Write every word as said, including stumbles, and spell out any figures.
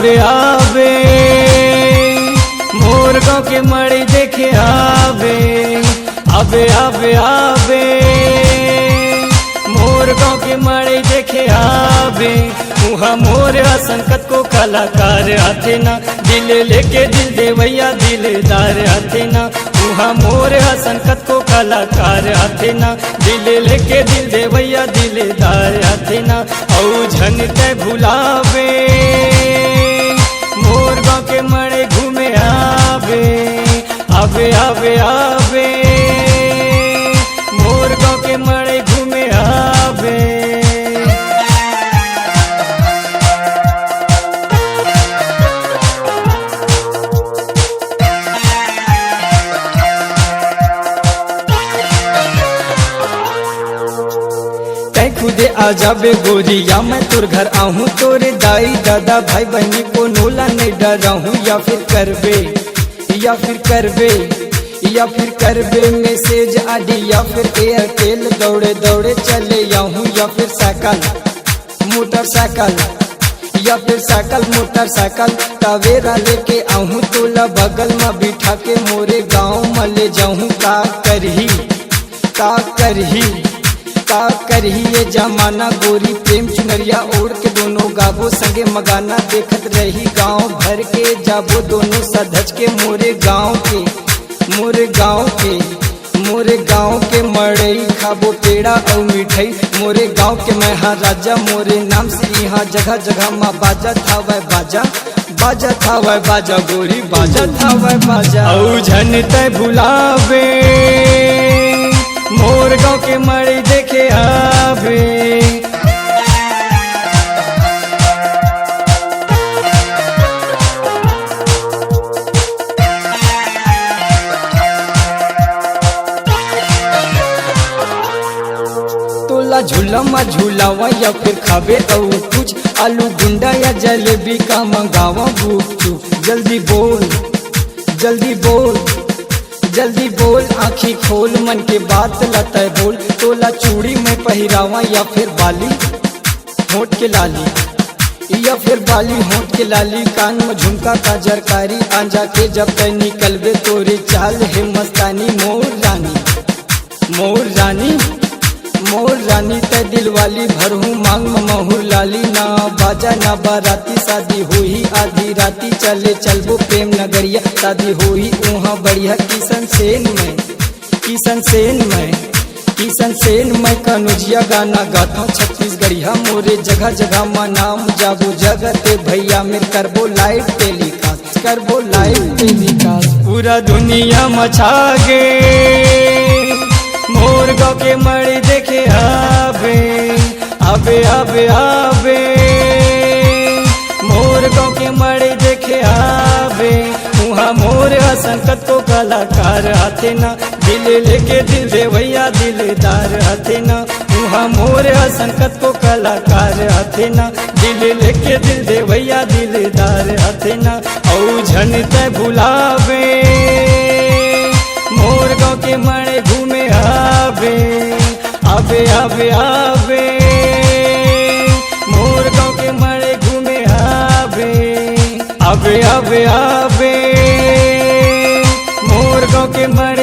आबे, आबे, मोर गाँव के मड़ई देखे आबे, आबे, आबे, आबे, मोर गाँव के मड़ई देखे आबे। उहाँ मोर असन कतको कलाकार आथे ना, दिल लेके दिल देवैया दिलदार आथे ना। उहाँ मोर असन कतको कलाकार आथे ना, दिल लेके दिल देवैया दिलदार आथे ना। अउ झन तै भुलाबे, मोर गाँव के मड़ई घूमे आबे, आबे, आबे, आबे, मोर गाँव के मड़ई घूमे आबे। तै खुदे आ जाबे गोरी, या मैं तोर घर आहूँ, तोरे दाई, दादा, भाई, बहिनी कोनो ला नइ डराहूँ। या फिर करबे, या फिर करबे, या फिर करबे message आदि, या फिर Airtel दौड़े दौड़े चले आहूँ, या फिर साइकिल, मोटरसाइकिल, या फिर साइकिल, मोटरसाइकिल, टवेरा लेके आहूँ तोला बगल म बिठा के। मोरे गाँव म ले जाहूँ, का करही, का करही, का करही ये जमाना। गोरी प्रेम चुनरिया ओढ़ के दोनों गाबो संगे म गाना, देखत रही गाँव भर के, जाबो दोनों सधज के। मोरे गाँव के, मोरे गाँव के, मोरे गाँव के मड़ई, खाबो पेड़ा अउ मिठाई। मोरे गाँव के मैं हा राजा, मोरे नाम से इहाँ जगह जगह म बाजत हवय बाजा, बाजत हवय बाजा गोरी, बाजत हवय बाजा। अउ झन तै भुलाबे, मोर गाँव के मड़ई देखे आबे। तोला झूला म झुलावा या फिर खाबे अउ कुछ, आलू गुंडा या जलेबी का मंगावा गुपचुप। जल्दी बोल, जल्दी बोल, जल्दी बोल, आँखी खोल, मन के बात ला तै बोल। तोला चूड़ी मैं पहिरावा या फिर बाली, होंठ के लाली, या फिर बाली, होंठ के लाली, कान म झुमका, काजर कारी, आंजा के जब तै निकलबे, तोरे चाल हे मस्तानी, मोर रानी, मोर रानी, मोर रानी तै दिलवाली, भरहूँ मांग म महूर लाली। ना बाजा ना बाराती, शादी होही आधी राती, चले चलबो प्रेम नगरिया, शादी होही उहाँ बढ़िया। किशन सेन मैं, किशन सेन मैं, किशन सेन मैं कनौजिया गाना गाथों छत्तीसगढ़िया। मोरे जगह जगह म नाम जाबो जगते भैया, मेर करबो live telecast, करबो live telecast। पूरा दुनिया म छा गे, मोर गाँव के मड़ई देखे आबे, आबे, आबे, आबे, मोर गाँव के मड़ई देखे आबे। उहाँ मोर असन कतको कलाकार आथे ना, दिल लेके दिल देवैया दिलदार आथे ना। उहाँ मोर असन कतको कलाकार आथे ना, दिल लेके दिल देवैया दिलदार आथे ना। अउ झन तै भुलाबे, मोर गाँव के मड़ई घूमे आबे, आबे, आबे, आबे, मोर गाँव के मड़ई घूमे आबे, आबे, आबे, आबे, मोर गाँव के मड़ई